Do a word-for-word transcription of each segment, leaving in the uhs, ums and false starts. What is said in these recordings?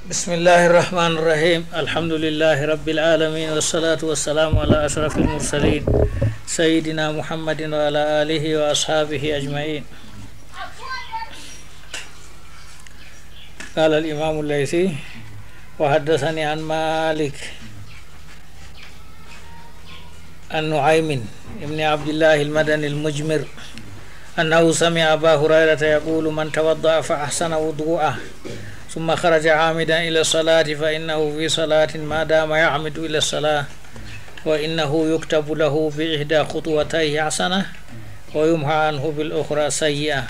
بسم الله الرحمن الرحيم. الحمد لله رب العالمين، والصلاة والسلام على أشرف المرسلين سيدنا محمد وعلى آله وأصحابه أجمعين. قال الإمام الليثي: وحدثني عن مالك عن نعيم بن عبد الله المدني المجمر أنه سمع أبا هريرة يقول: من توضأ فأحسن وضوءه ثم خرج عامدا إلى الصلاة فإنه في صلاة ما دام يعمد إلى الصلاة، وإنه يكتب له بإحدى خطوتيه حسنة ويمحى عنه بالأخرى سيئة.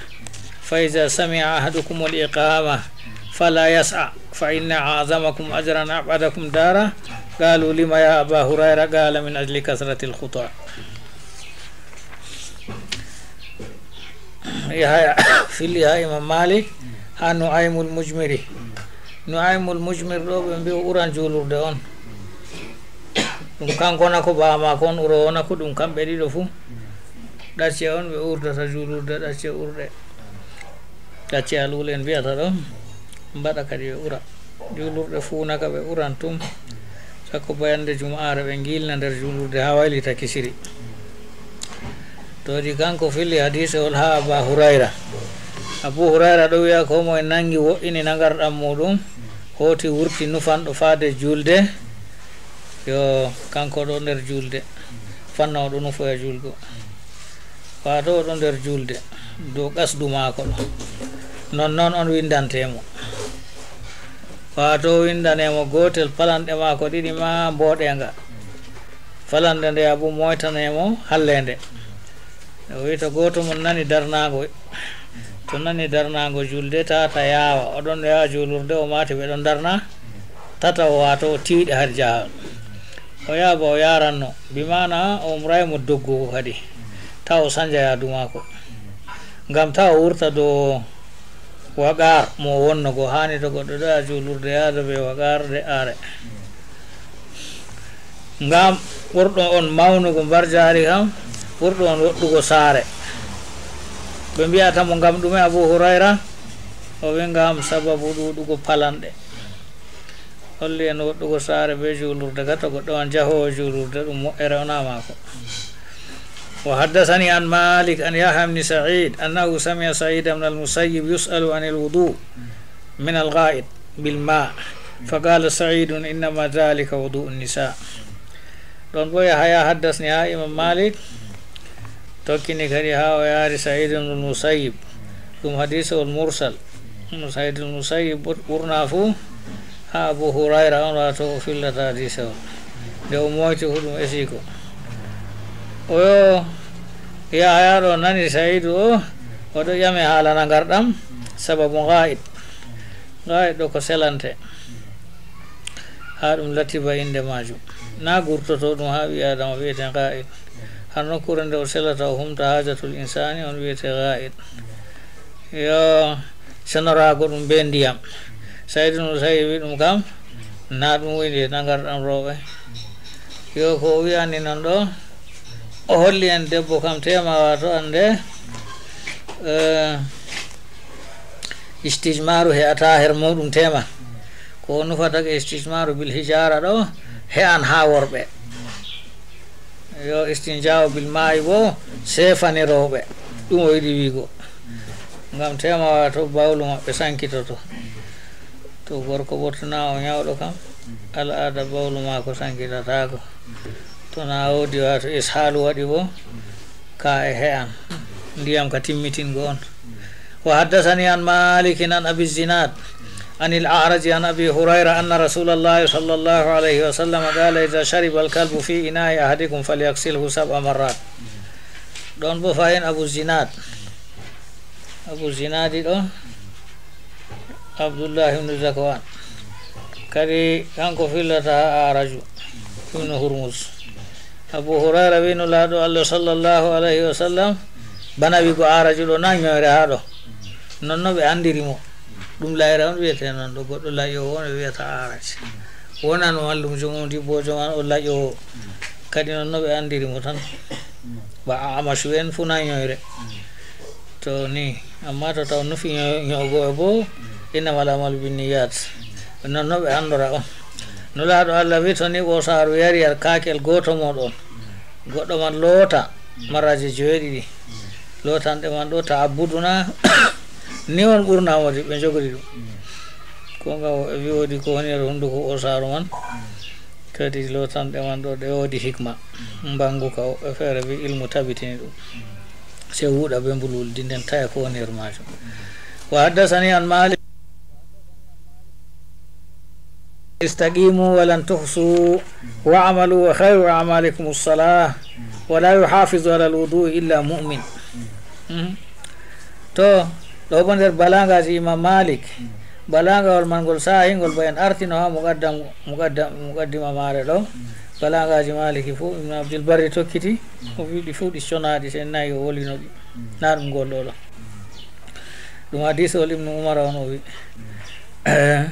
فإذا سمع أحدكم الإقامة فلا يسع، فإن أعظمكم أجرا أبعدكم دارا. قالوا: لم يا أبا هريرة؟ قال: من أجل كثرة الخطى. Yahaya filli ha Imam Malik ha Nu'aymul Mujmiri. Nu'aymul Mujmir ɗo ɓe mbi'o ɓuran julurde on. Ɗum kanko na ko baa maako on ɓuroowo na ko ɗum kamɓe ɗiɗo fuu. Ɗacce on ɓe urdata julurde, ɗacce urɗe. Ɗacce aluulen mbiyata ɗo, mbaɗa kadi ɓe ɓura. Julurɗe fuu na ka ɓe ɓuran tum. Sakko bayande juma'aare ɓe ngiilna nder julurde haa waylita kisiri. To di kanko filli hadiisewol haa Aba Hurayra. Abu Hurayra ɗo wi'a ko mo en nangi wo'ini nagarɗam muuɗum, hooti wurti nufanɗo faade julde, yo kanko ɗo nder julde, fanna o ɗo nufoya julgo. Waato o ɗo nder julde, dow qasdu maako ɗo. Non non on winndantee mo. Waato o winndane mo gootel palanɗe maako ɗiɗi ma mbooɗeenga. Palanɗe nde Abu moytane mo halleende. O wi'i to gooto mon nani darnaango, to nani darnaango julde, tata yaawa. O ɗon yaha julurde, o maati ɓe ɗon darna. Tata o waato o tiiɗa har jahal. O yaaba o yaranno. Bi maana o umray mo doggugo kadi. Taw o sanja yaadu maako. Ngam taw o wurta dow waqaar mo o wonno go. Haani to goɗɗo ɗo yaha julurde, yaada be waqaar de are. Ngam ɓurɗo on mawnugo mbarjaari kam, ɓurɗo on woɗɗugo saare. Ɓe mbi'ata mo ngam ɗume Abu Hurayra? O wi ngam sababu ɗuuɗugo palanɗe. Holli en woɗɗugo saare be julurde ga to goɗɗo on jahoowo julurde ɗum moƴƴere on a maako. وحدثني عن مالك عن يحيى بن سعيد أنه سمع سعيد بن المسيب يسأل عن الوضوء من الغائط بالماء فقال سعيد إنما ذلك وضوء النساء. Ɗon bo Yahaya haddasni ha Imam Malik, tokkini kadi ha o yaari Sa'id ibn Musayyib, ɗum hadisewol mursal. Ɗum Sa'id ibn Musayyib ɓur-, ɓurna fuu ha Abu Hurayra on, wato o fillata hadisewol. Nde o moyti fu ɗum esiko. O yo Yahaya ɗo nani Sa'idu o, o ɗo ƴame haala nagarɗam, sababu ga'it. Ga'it ɗo ko selante. Haa ɗum latiba innde maajum. Na gurtoto ɗum haa ɓii Aadama wiyete ga'it. Haa nokkuure nde o selata o humta haajatul insaani on wiyete ga'it. Yo senoraago ɗum bee ndiyam. Sa'idu no Sa'i wi ɗum kam, na ɗum woni nagarɗam rooɓe. Yo ko o wi'ani non ɗo, o holli en debbo kam tema wato annde, eh, istijmaru he'ata her muɗum tema. Ko o nufata ke istijmaru bil hijara ɗo, he'an haa worɓe. Yo istinja'u bil ma'i bo sefani rewɓe. Ɗum o yiɗi wi'go. Ngam tema wato bawlu maɓɓe sankitoto. To gorko ɓurtana o nyawɗo kam, al'aada bawlu maako sankitataako. To na woodi wato ishalu waɗi bo, ka e he'an. Ndiyam ka timmitingo on. وحدثني عن مالك عن أبي الزناد عن الأعرج عن أبي هريرة أن رسول الله صلى الله عليه وسلم قال: إذا شرب الكلب في إناء أحدكم فليغسله سبع مرات. Ɗon bo fahin Abu Zinad. Abu Zinadi ɗo Abdullah ibn Zakwan. Kadi kanko fillata Araju ibn Hurmuz. Abu Hurayra wi Nulaaɗo Allah sallallahu alayhi wa sallam, bana wi'go Araju ɗo na nyoyre haa ɗo. Non no ɓe anndiri mo. Ɗum layra on wiyete non ɗo, goɗɗo laƴoowo on ɓe wiyata Araj. Wonan mallumjo mum, dibbojo man o laƴoowo. Kadi non no ɓe anndiri mo tan. Ba a amacu en fu na nyoyre. To ni, amma to taw nufi nyo-, nyo'ogo e bo, innamal amalu binniyat. Noon no ɓe anndora on. Nulaaɗo Allah wi, to ni ɓoosaaru yari yar kaakel gooto mooɗon, goɗɗo man loota maraaje joweeɗiɗi. Lootanɗe man ɗo ta'abbuduna, ni on ɓurna woodi ɓe njogori ɗum. Ko nga o wi woodi ko woni nder hunnduko ɓoosaaru man. Kadi lootanɗe man ɗo ɗe woodi hikma. Mbangu ka woɓɓe feere wi ilmu tabitini ɗum. Sey wuuɗa be mbulwuldi nden taya ko woni nder maajum. Wa haddasani an Malik. Istaqimu wa lan tuhsu wa amalu wa khairu amalikum as-salah wa la yuhafizu ala al-wudu'i illa mu'min. Mhm. To, ɗo bo nder balagaji Imam Malik. Balagawol man ngol saahi ngol bo en artino ha muqaddam, muqaddam, muqaddima maare ɗo. Balagaji Maliki fu Ibn Abdul Barri tokkiti, o wi ɗi fu ɗi conaɗi, sen nayi o wolino ɗi. Na ɗum ngol ɗo ɗo. Ɗum hadisol Ibnu Umar on o wi. Eh,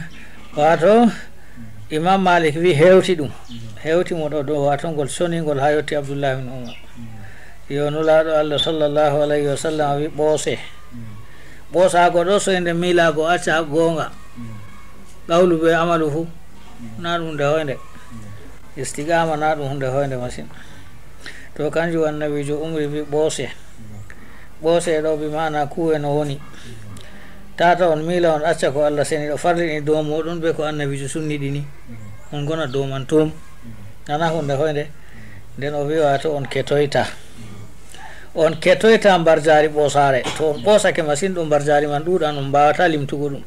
wato, Imam Malik wi hewti ɗum. Hewti mo ɗo dow wato ngol soningol ha yotti Abdullah ibn Umar. Yo Nulaaɗo Allah sallallahu alayhi wa sallam wi ɓoose. Ɓoosaago ɗo so ende miilaago acca goonga. Qawlu be amalu fu, na ɗum hunde hoynde. Istiqama na ɗum hunde hoynde masin. To kanjum Annabiijo umri wi ɓoose. Ɓoose ɗo bi maana kuwe no woni. Tata on miila on acca ko Allah seniiɗo farlini dow mooɗon be ko Annabiijo sunniɗini. On ngona dow man tum. Nana hunde hoynde. Nden o wi wato on ketoyta. On ketoyta mbarjaari ɓoosaare. To on ɓoosake masin ɗum mbarjaari man ɗuuɗan, on mbaawata limtugo ɗum.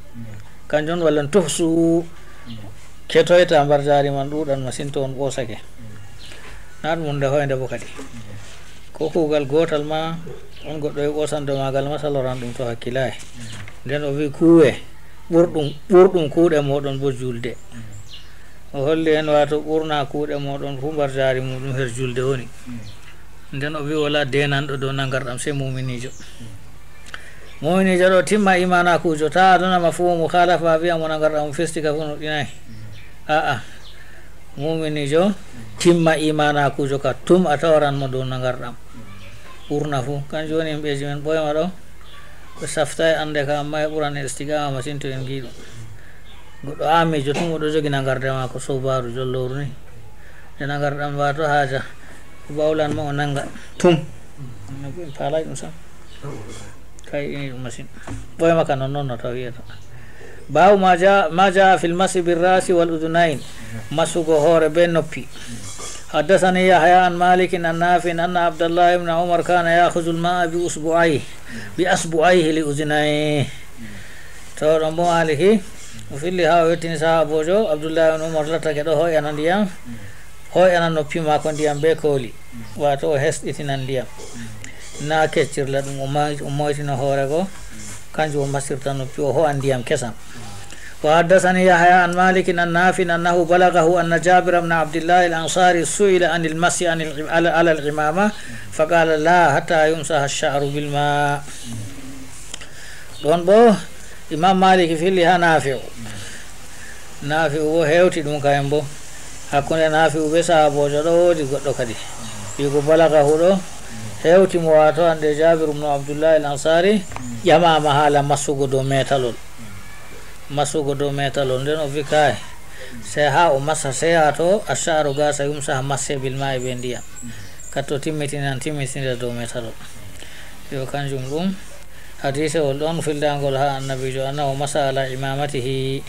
Kanjum on wallan tuhsu. Ketoyta mbarjaari man ɗuuɗan masin to on ɓoosake. Na ɗum hunde hoynde bo kadi. Ko kuugal gootal ma, on goɗɗo e ɓoosande maagal ma saloran ɗum to hakkilaay. Nden o wi kuwe, ɓurɗum, ɓurɗum kuuɗe mooɗon bo julde. O holli en wato ɓurna kuuɗe mooɗon fu mbarjaari muɗum her julde woni. Nden o wi wala denanɗo dow nangarɗam sey muminiijo. Muminiijo ɗo timma imaanakuujo, ta aduna mafhumu mukhalafa, wi'a mo nangarɗam festi ka fu nuɗɗinaay. A'a. Muminiijo timma imaanakuujo ka tum a tawaran mo dow nangarɗam. Ɓurna fu, kanjum woni yimɓeeji men ɓoyma ɗo. Ɓe saftaay annde ka, amma e ɓuran en istiqama masin to en ngi ɗum. Goɗɗo aamiijo tun o ɗo jogi nangarde maako soobaaru jollooru ni. Nde nangarɗam wato haaja, ko bawlan mo o nanga tum. Paalay ɗum sam. Kay ini ɗum masin. Ɓoyma ka non non no taw wiyata. Babu ma ja, ma ja fil masi bir rasi wal udunain. Masugo hoore be noppi. Haddasani Yahya an Malikin an Nafi'in anna Abdallah ibn Umar kana ya'khudhu al ma'a bi usbu'ayhi, bi asbu'ayhi li udunayhi. To ɗon bo Maliki, o filli ha o yettini sahabojo Abdullah ibn Umar lattake ɗo hoyana ndiyam, hoyana noppi mako ndiyam be koli, wato o hesɗitinan ndiyam. Na keccirla ɗum, o may-, o moytino hoore go, kanjum o masirta noppi, o ho'an ndiyam kesam. Wa haddasani Yahya an Malikin an Nafi'in annahu balagahu anna Jabira ibn Abdillahi al Ansari su'ila anil masi anil, ala, ala al imama, faqala la hatta yumsaha ash-sha'ru bil ma. Ɗon bo Imam Maliki filli ha Nafi'u. Nafi'u bo hewti ɗum kayen bo. Hakkunde Nafi'u be sahabojo ɗo woodi goɗɗo kadi. Wi'ugo balagahu ɗo hewti mo, wato hande Jabir ibn Abdullah al Ansari ƴamama hala masugo dow metalol. Masugo dow metalol nden o vi kay. Sey ha o masa, sey ha to ash-sha'ru gasa yumsaha masse bil ma'i be ndiyam. Katto timmitinan, timmitinira dow metalol. Yo kanjum ɗum. Hadisewol ɗon fillangol ha Annabijo annahu masa ala imamatihi.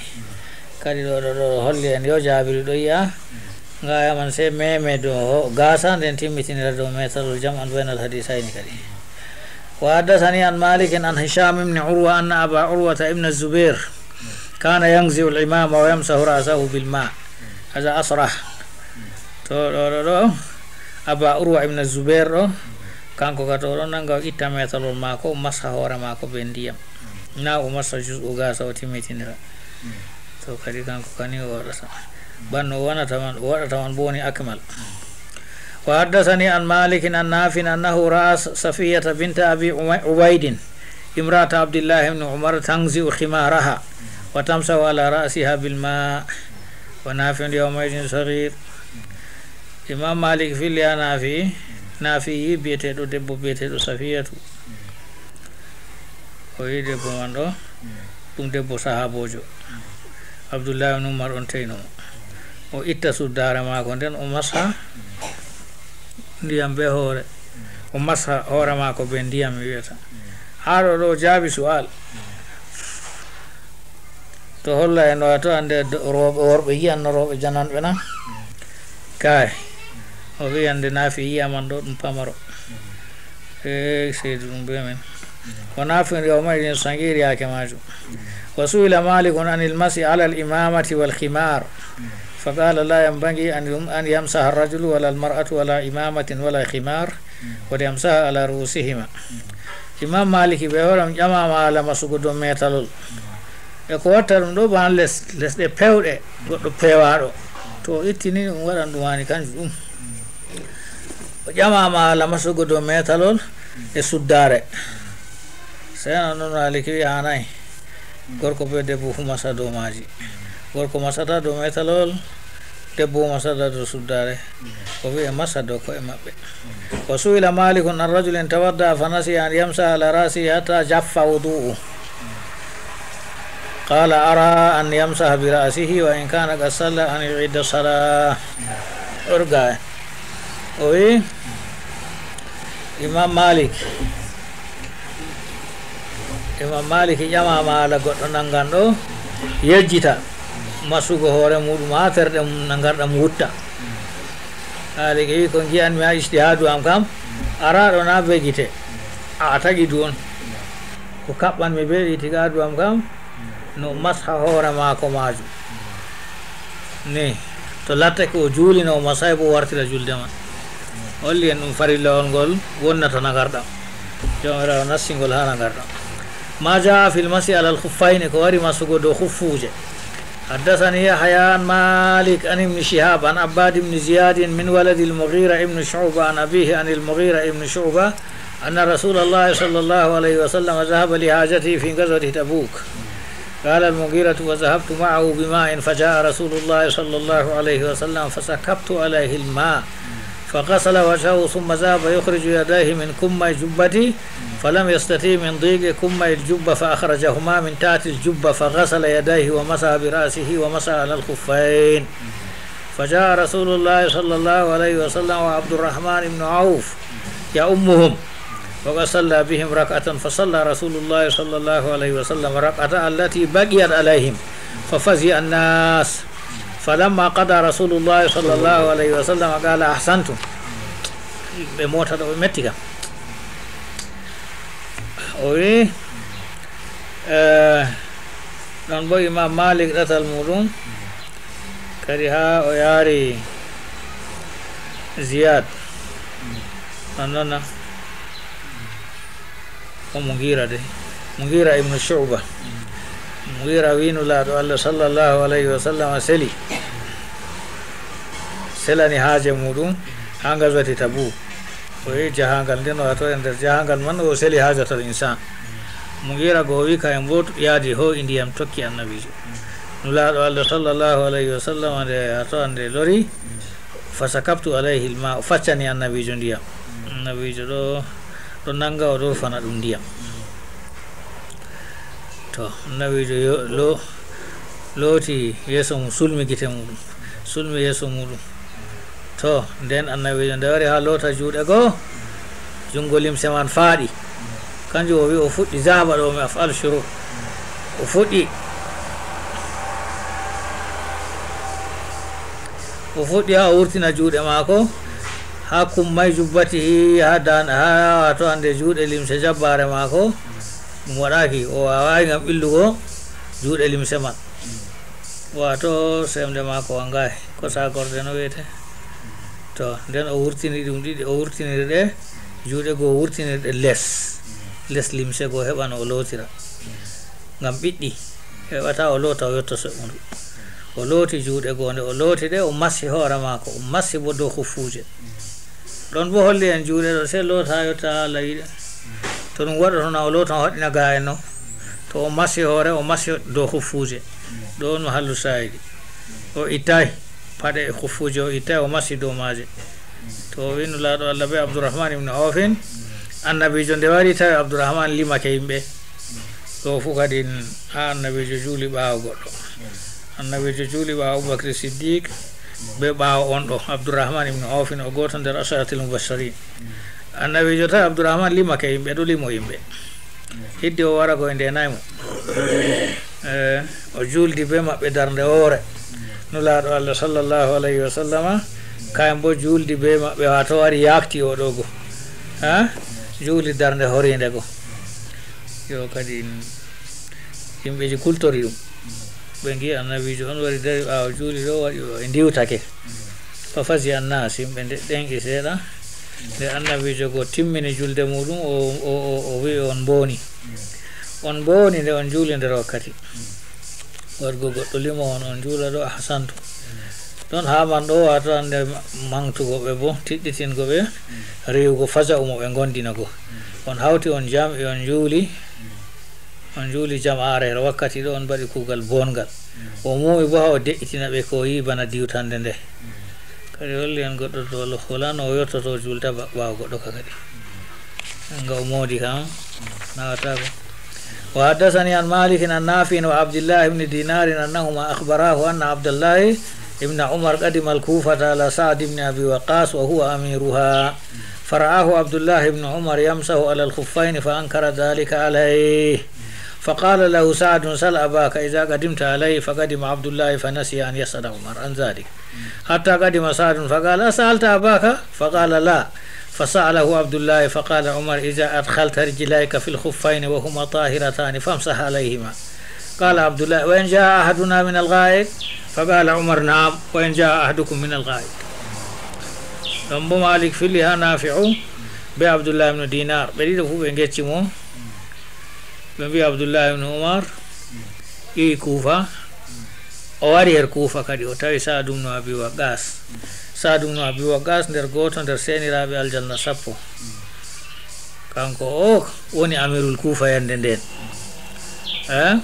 Kadi ɗo, ɗo, ɗo holli en yo Jabiri ɗo yi'a. Ngaya man sey meme dow ho-, gasa nden timmitinira dow metalol, jam'an bainal hadisayni kadi. Wa haddathani an Malikin an Hisham ibn Urwa anna Aba Urwata ibn Zubair kana yanzi'u al-imama wa yamsahu ra'sahu bil ma. Hadha asrah. To ɗo, ɗo, ɗo, Aba Urwa ibn Zubair ɗo, kanko ka to ɗon nanga o itta metalol mako, o masa hoore mako be ndiyam. Na o masa juz'u gasa o timmitinira. To kadi kanko kani o waɗata. Banno o wanata man, o waɗata man bo woni akmal. Wa haddathani an Malikin an Nafi'in annahu ra'a Safiyata binta Abi Uwa-, Ubaydin imra'ata Abdillah ibn Umar tanzi'u khimaraha wa tamsahu ala ra'siha bil ma. Wa Nafi'un yawma idhin saghir. Imam Malik filli ha Nafi'i, Nafi'i biyeteɗo debbo biyeteɗo Safiyatu. O yi debbo man ɗo, ɗum debbo sahabojo. Abdullahi ibn Umar on teyno mo. O itta suddaare maako nden, o masa ndiyam be hoore. O masa hoore maako be ndiyam, mi wiyata. Haa ɗo, ɗo jaabi su'al. To holla en, wato, ande do-, rooɓe, worɓe yi'an no rooɓe jananɓe na? Kaay. O wi'i ande Naafi yi'aman ɗo ɗum pamaro. Eey, seydi ɗum be men. Wa Naafi yawma idin sagiir yaake maajum. Wa su'ila Maalikun anil masi alal imaamati wal khimaar. Fa qaala laa yanbagii an yum-, an yamsaha ar-rajulu wala al-mar'atu ala imaamatin wala khimaar, wa yamsaha ala ru'uusihima. Imaam Maaliki ɓe hoore mum ƴamaama haala masugo dow meetalol. E ko watta ɗum ɗo bana les, lesɗe pewɗe, goɗɗo peewaaɗo. To o ittini ɗum waɗan ɗum haani kanjum ɗum. O ƴamaama haala masugo dow meetalol e suddaare. Sey no non Maaliki wi'i haanaay. Gorko be debbo fu masa dow maaji. Gorko masata dow meetalol, debbo masata dow suddaare. O wi'i e masa dow ko'e maɓɓe. Wa su'ila Maalikun an rajulin tawadda'a fa nasiya an yamsaha ala ra'sihi hatta jaffa wudu'uhu. Qaala araa an yamsaha bi ra'sihi wa in kaana qad salla an yu'ida salaa. Orga o wi Imam Malik. Imam Malik ƴamaama haala goɗɗo nangan ɗo yejjita masugo hoore muɗum haa terɗe mum na ngarɗa mo wutta. Malik wi ko ngi'anmi haa ijtihaadu am kam, araaɗo na be gite. A, a taƴi du on. Ko kaɓɓanmi be itiqaadu am kam, no masha hoore maako maajum. Ni, to lattake o juuli no o masay bo wartira julde man. Holli en ɗum farillawol ngol wonnata nagarɗam. Jawmiraawo nassi ngol haa nagarɗam. Ma jaa fil masi alal khuffayni, ko wari masugo dow khuffuuje. Haddathani Yahya an Malik an Ibn Shihab an Abbad ibn Ziyad min waladi al-Mughira ibn Shu'ba an abihi an al-Mughira ibn Shu'ba أن رسول الله صلى الله عليه وسلم ذهب لحاجته في غزوة تبوك. قال المغيرة: وذهبت معه بماء، فجاء رسول الله صلى الله عليه وسلم فسكبت عليه الماء، فغسل وجهه ثم ذهب يخرج يديه من كمي جبته، فلم يستطع من ضيق كمي الجبة فأخرجهما من تحت الجبة، فغسل يديه ومسح برأسه ومسح على الخفين. فجاء رسول الله صلى الله عليه وسلم وعبد الرحمن بن عوف يؤمهم، وقد صلى بهم ركعة، فصلى رسول الله صلى الله عليه وسلم ركعة التي بقيت عليهم، ففزع الناس، فلما قضى رسول الله صلى الله عليه وسلم قال: أحسنتم. Ɓe moota ɗo, ɓe metti kam. O wi, eh, ɗon bo Imam Malik ɗatal muɗum, kadi haa o yaari Ziyad. Non, non, non. Ko Mugira de. Mugira ibn Shu'ba. Mugira wi Nulaaɗo Allah sallallahu alayhi wa sallam seli. Selani haaje muɗum haa gazwati Tabuk. O yehi jahaangal nden, wato e nder jahaangal man o seli haajatal insan. Mugira go o wi ka en bo yaadi hoo'i ndiyam tokki Annabiijo. Nulaaɗo Allah sallallahu alayhi wa sallam nde, wato nde lori, fasakabtu alayhi al-ma, o faccani Annabiijo ndiyam. Annabiijo ɗo, ɗo nanga, o ɗo rufana ɗum ndiyam. To, Annabiijo yo, lo-, looti yeeso mum, sulmi gite muɗum, sulmi yeeso muɗum. To, nden Annabiijo nde wari haa loota juuɗe goo, junngo limse man faaɗi. Kanjum o wi o fuɗɗi, zahaba ɗo mi af'al shuru. O fuɗɗi. O fuɗɗi haa o wurtina juuɗe maako, haa kummay jubbatihi, haa dan-, haa wato hande juuɗe limse jabbaare maako. Ɗum waɗaaki, o waawaayi ngam ɓillugo juuɗe limse man. Wato sembe maako wangaay, ko saagorde no wiyete. To, nden o wurtini ɗum ɗiɗi, o wurtiniri ɗe, juuɗe goo wurtiniri ɗe les, les limse goo heɓa no o lootira. Ngam ɓiɗɗi, heɓata o loota o yotta soɓundu. O looti juuɗe goo, nde o looti ɗe, o masi hoore maako, o masi bo dow kuffuuje. Ɗon bo holli en juuɗe ɗo, sey loota yotta haa layiɗe. To ɗum waɗoto na o loota o waɗina ga en no. To o masi hoore, o masi dow kuffuuje. Ɗo on mahallu saayidi. O ittay paɗe e kuffuuje, o ittay, o masi dow maaje. To o wi Nulaaɗo Allah be Abdurrahman ibn Awfin, Annabiijo nde wari tawi Abdurrahman limake yimɓe. Ɗo fu kadi haa Annabiijo juuli ɓaawo goɗɗo. Annabiijo juuli ɓaawo Abubakri Siddiq, be ɓaawo on ɗo, Abdurrahman ibn Awfin, o gooto nder asharatil mubashirin. Annabiijo tawi Abdurrahman limake yimɓe, ɗo limo yimɓe. Hidde o wara go e nde nayi mo. Eh, o juuldi be maɓɓe darnde hoore. Nulaaɗo Allah sallallahu alayhi wa sallama, kayen bo juuldi be maɓɓe, wato wari yakti o ɗo go. Ha? Juuli darnde horiinde go. Yo kadi yimɓeji kultori ɗum. Ɓe ngi annabiijo on wari dari ɓaawo juuli ɗo, waɗi o e ndiwtake. Fa fazi annas, yimɓe nde ɗenƴi seeɗa. Nde annabiijo go timmini julde muɗum, o, o, o, o wi'i on mbooni. On mbooni nde on juuli nder wakkati. Wargo goɗɗo limo on, on juula ɗo, ahsantu. Ɗon haa man ɗo, wato hande ma-, maŋtugo ɓe bo, tiɗɗitingo ɓe, rewugo faja'u mo ɓe ngondina go. On hawti on jam'i, on juuli, on juuli jam'aare, wakkati ɗo on mbaɗi kuugal bongal. O muuyi bo haa o de'itina ɓe ko o yi'i bana diwtande nde. Kadi holli en goɗɗo to Allah hoolano o yottoto o juulta ba-, ɓaawo goɗɗo ka kadi. Nga o moodi kam, nawataako. وحدثني عن مالك عن نافع وعبد الله بن دينار أنهما أخبراه أن عبد الله بن عمر قدم الكوفة على سعد بن أبي وقاص وهو أميرها، فرآه عبد الله بن عمر يمسح على الخفين فأنكر ذلك عليه، فقال له سعد: سل أباك إذا قدمت عليه. فقدم عبد الله فنسي أن يسأل عمر عن ذلك. حتى قدم سعد فقال: أسألت أباك؟ فقال: لا. فسأله عبد الله فقال عمر: إذا أدخلت رجليك في الخفين وهما طاهرتان فامسح عليهما. قال عبد الله: وإن جاء أحدنا من الغائط؟ فقال عمر: نعم، وإن جاء أحدكم من الغائط. Ɗon bo Malik filli ha Nafi'u be Abdullah ibn Dinar, ɓe ɗiɗo fu ɓe ngecci mo. Ɓe mbi Abdullah ibn Umar iwi Kufa, o wari her Kufa kadi, o tawi Sa'd ibn Abi Waqqas. Sa'd ibn Abi Waqqas nder gooto nder seeniraaɓe aljanna sappo. Kanko o woni amirul Kufa yande nden. Eh?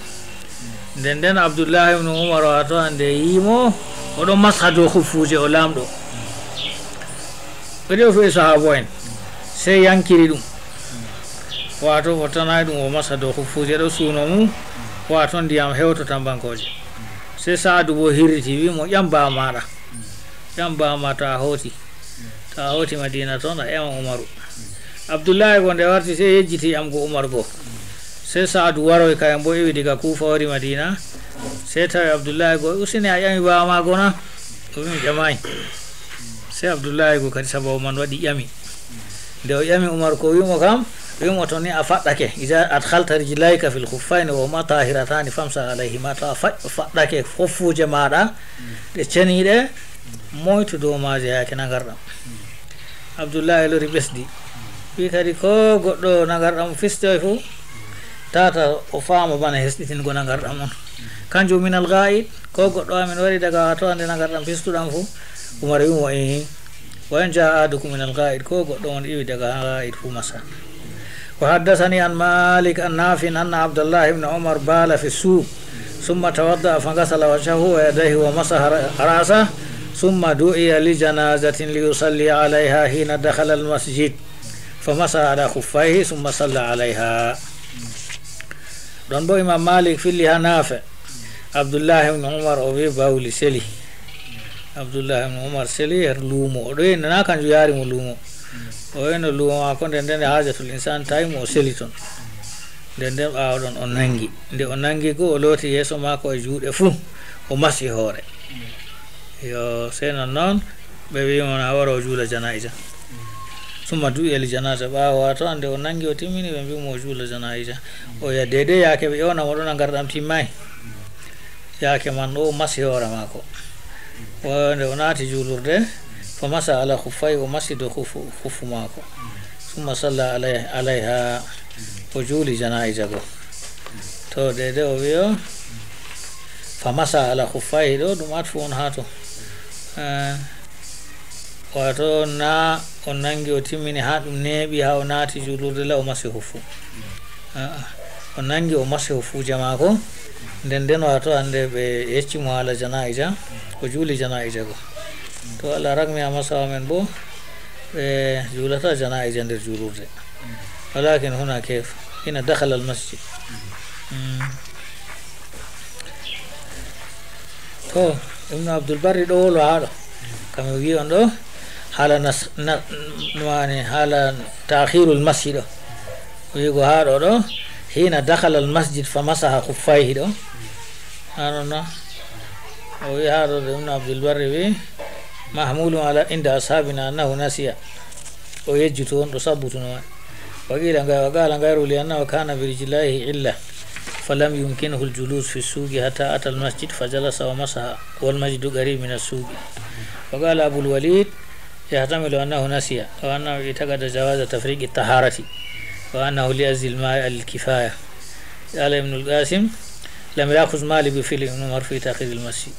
Nden nden Abdullah ibn Umar, wato hande, yi'i mo, o ɗon masha dow kuffuuje o laamɗo. Ɓe ɗo fii sahaabo en, sey yankiri ɗum. Wato fottanaay ɗum o masha dow kuffuuje ɗo suuno mum, wato ndiyam hewto tambankooje. Sey Sa'adu bo hirriti, wi'i mo: "Ƴam baaba maaɗa. Ƴam baaba ma to a hooti. To a hooti Madina ton, a ƴama Umaru." Abdullahi go nde warti, sey yejjiti ƴamgo Umar go. Sey Sa'adu waroy kayen bo iwi diga Kufa wari Madina. Sey tawi Abdullahi go, "Useni a ƴami baaba ma go na?" O wi'i, "Mi ƴamaay." Sey Abdullahi go kadi sababu man waɗi ƴami. Nde o ƴami Umar ko wi'i mo kam, wi'i mo, "To ni a faɗɗake, iza adkhalta rijlayka fil khuffayni wa huma tahiratani famsa alayhima, to a fa-, faɗɗake kuffuuje maaɗa ɗe ceniiɗe, moytu dow maaje yaake nangarɗam." Abdullahi lori ɓesdi. Wi'i kadi ko goɗɗo nangarɗam fistoy fu, tata o faama bana hesɗitingo nangarɗam on. Kanjum minal ga'id, ko goɗɗo amin wari daga to ande nangarɗam fistuɗam fu. Umar wi'i mo, "Ehe." "Wa in jaa ahadukum minal ga'id, ko goɗɗo on iwi daga ga'id fu masa." وحدثني عن مالك عن نافع أن عبد الله بن عمر بال في السوق ثم توضأ فغسل وجهه ويديه ومسح رأسه ثم دعي لجنازة ليصلي عليها حين دخل المسجد فمسح على خفيه ثم صلى عليها. Ɗon bo Imam Malik filli ha Nafi. Abdullahi ibn Umar o wi bawli seli. Abdullahi ibn Umar seli her luumo. O ɗo na kanjum yaari mo luumo. O wayno luumo maako, nden nden haajatul insan tawi mo, o seli ton. Nden nden ɓaawo ɗon o nangi. Nde o nangi go, o looti yeeso maako e juuɗe fuu, o masi hoore. Yo, sey non non, ɓe wi'i mo na wara o juula janaiza. Summa du'iya li janaza, ɓaawo wato ande o nangi o timmini, ɓe mbi'i mo o juula janaiza. O ya deydey yaake ɓe ƴewna mo ɗon a ngarɗam timmay. Yaake man o masi hoore maako. O, nde o naati juulurde, fa masa ala khuffay, o masi dow khuffu, khuffu maako. Summa salla alay-, alayha, o juuli janaiza go. To deydey o wi'o, fa masa ala khuffay ɗo, ɗum atfu on haa to. Eh, Wato na o nangi o timmini haa ɗum neeɓi haa o naati juulurde la o masi huffu. A'a. O nangi o masi huffuuje maako. Nden nden wato ande ɓe yecci mo haala janaiza, o juuli janaiza go. To ala ragmi a masawa men bo, ɓe juulata janaiza nder juulurde. Walakin huna kef, hina dakhala al masjid. Mm. Ko Ibnu Abdul Barri ɗo wolo haa ɗo. Kam o wi on ɗo, haala nas-, na-, mani haala ta'khirul masjid ɗo. O wi ko haa ɗo ɗo, hina dakhala al masjid fa masaha khuffayhi ɗo. Haa ɗon no. O wi haa ɗo ɗo Ibnu Abdul Barri wi, mahmulun ala inda ashabina annahu nasiya. O yejjutu on ɗo sabbutuno man. Wa qila nga-, wa qala ghayru li annahu kana bi rijlayhi illa. Falam yumkinhu al julus fi suqi hatta ata al masjid fa jalasa wa masaha. Wal masjidu qarib min as suqi. Wa qala Abul Walid, yahtamilu annahu nasiya, wa annahu i'taqada jawaza tafriqi taharati, wa annahu li ajli al ma'i al kifaya. Qala Ibn al Qasim, lam yakhuz Malik bi fi'li Ibn Umar fi ta'khir al masjid.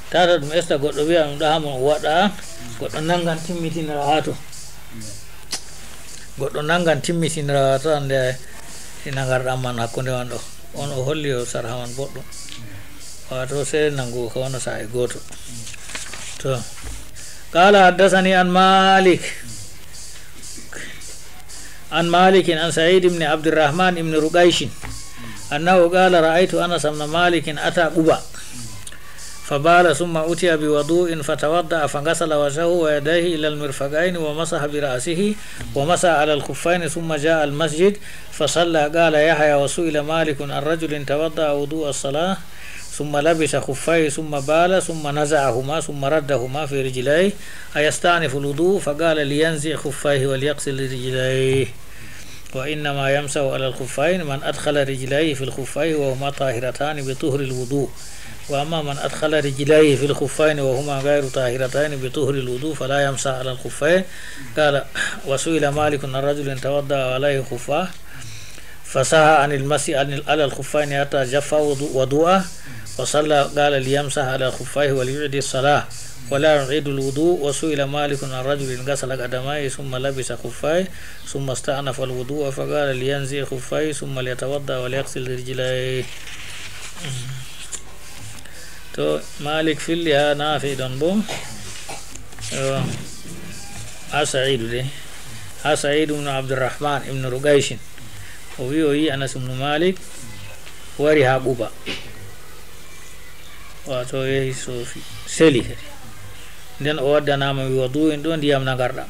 Tata ɗum esta goɗɗo wiya ɗum ɗo haa mo waɗa, goɗɗo nangan timmitinira haa to. Goɗɗo nangan timmitinira haa to, hannde si nangarɗam man hakkunde man ɗo. On o holli o sarha man boɗɗum. Wato sey nangu ko wona saa'i gooto. To. Qala haddathani an Malik. An Malikin an Sa'id ibn Abdurrahman ibn Ruqayshin. Annahu qala ra'aytu Anas ibn Malikin ata Quba. فبال ثم أتي بوضوء فتوضأ فغسل وجهه ويديه إلى المرفقين ومسح برأسه ومسح على الخفين ثم جاء المسجد فصلى. قال يحيى وسئل مالك عن رجل توضأ وضوء الصلاة ثم لبس خفيه ثم بال ثم نزعهما ثم ردهما في رجليه أيستأنف الوضوء؟ فقال لينزع خفيه وليغسل رجليه. وإنما يمسح على الخفين من أدخل رجليه في الخفين وهما طاهرتان بطهر الوضوء. وأما من أدخل رجليه في الخفين وهما غير طاهرتين بطهر الوضوء فلا يمسح على الخفين. قال وسئل مالك عن رجل توضأ وعليه خفاه فسها عن المسح عن ال-، على الخفين حتى جف وضوء-، وضوءه وصلى، قال ليمسح على خفيه وليعد الصلاة ولا يعيد الوضوء. وسئل مالك عن رجل غسل قدميه ثم لبس خفيه ثم استأنف الوضوء فقال لينزع خفيه ثم ليتوضأ وليغسل رجليه. To Malik filli haa Nafi ɗon bo. Yo. Haa Sa'idu de. Haa Sa'idu ibn Abdurrahman ibn Ruqayshin. O wi o yi Anas ibn Malik wari haa Quba. Wato yehi soofi. Seli kadi. Nden o waddanaama wi wadu'in ɗo ndiyam nangarɗam.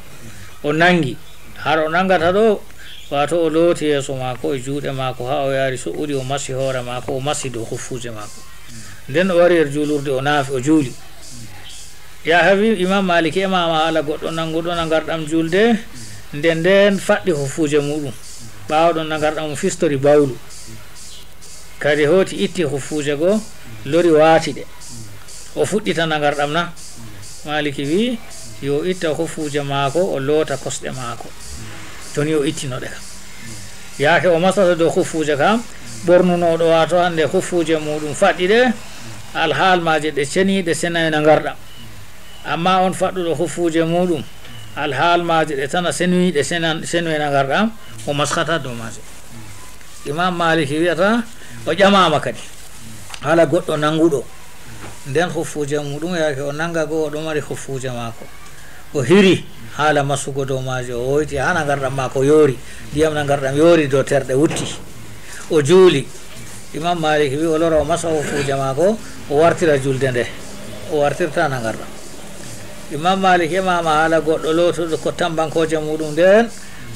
O nangi. Har o nangata ɗo, wato o looti yeeso maako e juuɗe maako haa o yaari su'uɗi, o masi hoore maako, o masi dow huffuuje maako. Nden o wari nder juulurde, o naafi, o juuli. Ya hawi Imam Maliki e mama haala goɗɗo nanguɗo nangarɗam julde, nde nden faɗɗi huffuuje muɗum. Ɓaawo ɗon nangarɗam mum fistori bawlu. Kadi hooti itti huffuuje goo, lori waati ɗe. O fuɗɗita nangarɗam na? Maliki wi, yo itta huffuuje maako, o loota kosɗe maako. Toni o ittino ɗe kam. Yaake o masata dow huffuuje kam, ɓornunooɗo wato hannde huffuuje muɗum faɗɗi ɗe, alhaal maaje ɗe ceni, ɗe senaay nangarɗam. Amma on faɗɗuɗo huffuuje muɗum, alhaal maaje ɗe tana senuyi, ɗe senan-, senuye nangarɗam, o maskata dow maaje. Imam Maliki wi'ata, o ƴamaama kadi. Haala goɗɗo nanguɗo. Nden huffuuje muɗum, yaake o nanga goo, o ɗo mari huffuuje maako. O hiri haala masugo dow maaje, o woyti haa nangarɗam maako yoori. Ndiyam nangarɗam yoori dow terɗe wutti. O juuli. Imam Maliki wi o lora o masa huffuuje maako, o wartira julde nde. O wartirta nangarɗam. Imam Maliki e mama haala goɗɗo lootuɗo ko tambankooje muɗum nden,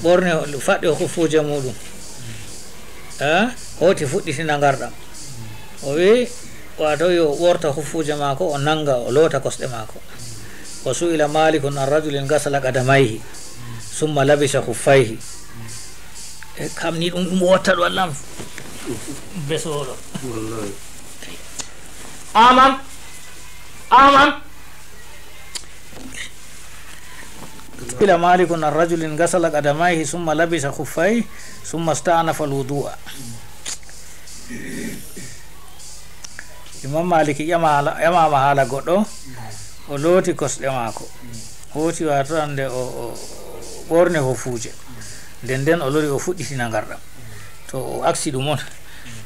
ɓorni faɗɗi huffuuje muɗum. Eh, hooti fuɗɗiti nangarɗam. O wi, wato yo ɓorta huffuuje maako, o nanga, o loota kosɗe maako. Wa su'ila Malikun an rajulin gasala qadamayhi, summa labisa khuffayhi. E kam ni ɗum, ɗum wotta ɗo Allah. Besoɗo. Wallahi. Aman. Aman. Su'ila Malikun an rajulin gasala qadamayhi, summa labisa khuffayhi, summa sta'nafa al-wudu'a. Imam Maliki ƴama haala, ƴamama haala goɗɗo, o looti kosɗe maako. Hooti wato hannde o, o ɓorni huffuuje. Nden nden o lori o fuɗɗiti nangarɗam. To o aksi ɗum on,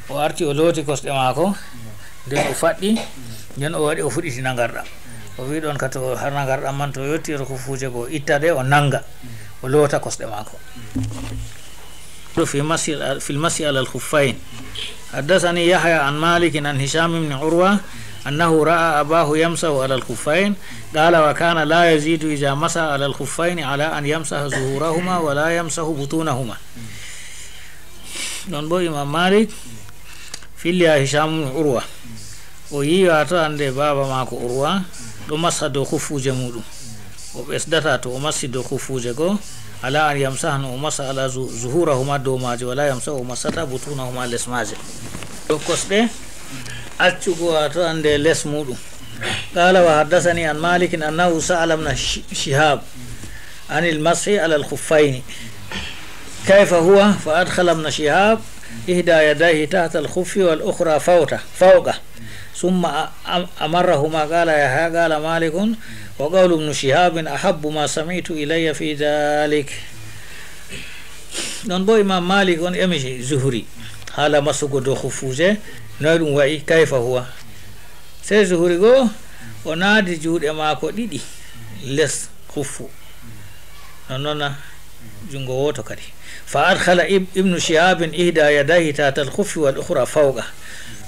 o arti o looti kosɗe maako, nden o faɗɗi, nden o waɗi o fuɗɗiti nangarɗam. O wi ɗon ka to har nangarɗam man to yotti to huffuuje goo itta ɗe o nanga, o loota kosɗe maako. في المسح، في المسح على الخفين. حدثني يحيى عن مالك عن هشام بن عروة أنه رأى أباه يمسح على الخفين، قال: وكان لا يزيد إذا مسح على الخفين على أن يمسح ظهورهما ولا يمسح بطونهما. Ɗon bo Imam Malik filli ha Hisham ibn Urwa. O yi'i wato hande baba mako Urwa ɗo masa dow kufuje muɗum. O ɓesdata to o masi dow kufuje go, ala an yamsaha, no o masa ala zu-, zuhurahuma dow maje, wala yamsahu, o masata butunahuma les maje. Dow kosɗe, accugo wato hande les muɗum. قال: وحدثني عن مالك أنه سأل ابن ش-، شهاب عن المسح على الخفين كيف هو، فأدخل ابن شهاب إحدى يديه تحت الخف والأخرى فوته، فوقه، ثم أ-، أم-، أمرهما. قال يحيى: قال مالك: وقول ابن شهاب أحب ما سمعت إلي في ذلك. Ɗon bo Imam Malik on emi Zuhri hala masugo dow kufuje, noy ɗum wa'i, kayfa huwa? Sey Zuhri go o naadi juuɗe maako ɗiɗi les kuffu, non non na jungo woto kadi. Fa adkhala ib-, ibnu Shihabin ihda yadayhi tahta al-khuffi wal ukhra fawqa.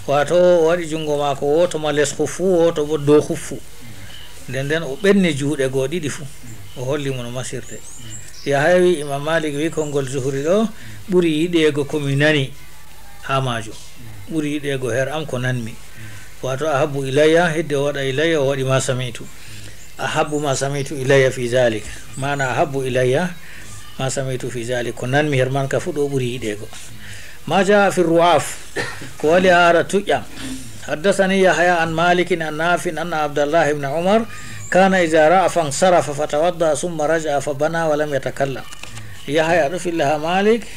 Wato o waɗi jungo maako woto ma les kuffu, woto bo dow kuffu. Nden nden o ɓenni juuɗe goo ɗiɗi fu. O holli mo no masirte. Yahaya wi, Imam Malik wi, konngol Zuhri ɗo ɓuri yiɗeego ko mi nani ha maajo. Ɓuri yiɗeego her am ko nanmi. Wato ahabbu ilayya, hidde o waɗa ilayya, o waɗi ma sami'tu. Ahabbu ma sami'tu ilayya fi zalik. Mana ahabbu ilayya ma sami'tu fi zalik. Ko nanmi her man ka fu ɗo ɓuri yiɗeego. Ma jaa fi ru'af. Ko wali ha ara tuƴƴam. حدثني يحيى عن مالك عن نافع أن عبد الله بن عمر كان إذا رأف انصرف فتوضأ ثم رجع فبنى ولم يتكلم. Yahaya ɗo filla ha Malik,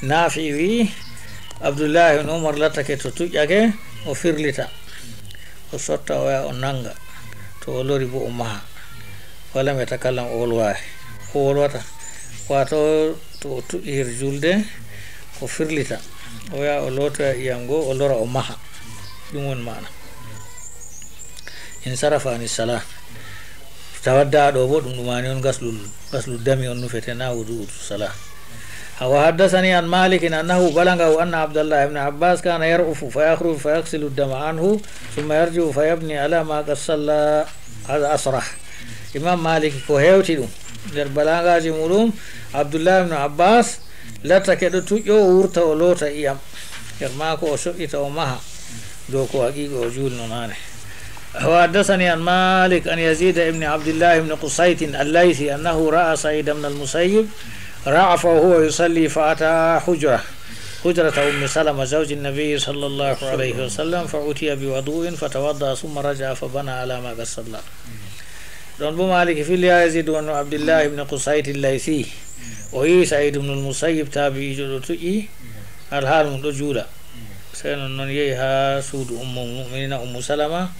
Nafi wi, Abdullahi ibn Umar lattake to tuƴƴake, o firlita, o sotta, o yaha o nanga, to o lori bo o maha. Walam yatakallam, o wolwayi. O wolwata. Wato to o tuƴƴi her julde, o firlita, o yaha o lotoya iyam go, o lora o maha. Ɗum woni maana. Insarafa ani salah. Tawadda ɗo bo ɗum ɗumani on gaslul, gaslul dami on nufete, na wudu'u salah. وحدثني عن مالك أنه بلغه أن عبد الله بن عباس كان يرأف فيخرج فيغسل الدم عنه ثم يرجع فيبني على ما قد صلى. هذا أصرح. Imam Malik ko hewti ɗum nder balagaji muɗum, Abdullah ibn Abbas lattake ɗo tuƴƴo, o wurta o loota iyam her maako, o so'ita o maha dow ko haqiqa o juulno nane. وحدثني عن مالك عن يزيد بن عبد الله بن قصيت الليثي أنه رأى سعيد بن المسيب رأف وهو يصلي فأتى حجرة، حجرة أم سلمة زوج النبي صلى الله عليه وسلم، فأتي بوضوء فتوضأ ثم رجع فبنى على ما قد صلى. Ɗon bo Malik filli ha Yazid ibn Abdullah ibn Qusayt al-Laythi. O yi Sa'id ibn al-Musayyib, tabi'ijo ɗo tuƴƴi, alhaal mum ɗo juula. Sey non non yehi ha suudu Ummul Mu'minina Ummu Salama,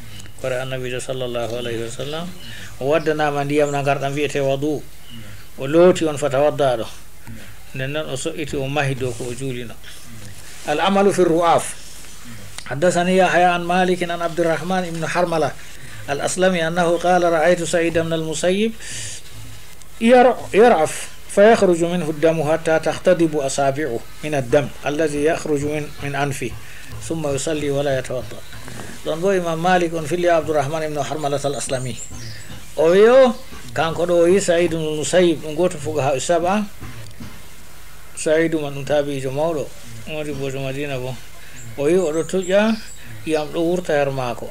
hoore Annabiijo sallallahu alayhi wa sallam. O waddanama ndiyam na ngarɗam wi'ete wadu. O looti on fatawadda ɗo. Nden non o so'iti o mahi dow ko o juulino. Al-amalu fi ru'af. حدثني يحيى عن مالك عن عبد الرحمن بن حرملة الأسلمي أنه قال: رأيت سعيد بن المسيب ير-، يرعف فيخرج منه الدم حتى تختضب أصابعه من الدم الذي يخرج من، من أنفه ثم يصلي ولا يتوضأ. Ɗon bo Imam Malik on filli Abdurrahman ibn Harmalat al-Aslami. O wiyo, kanko ɗo o yi Sa'id ibn Musayyib, ɗum goto fuqaha sab'a. Sa'idu man ɗum tabi'ijo mawɗo, modibo jo Madina bo. O yi o ɗo tuƴƴa, iyam ɗo wurta her maako.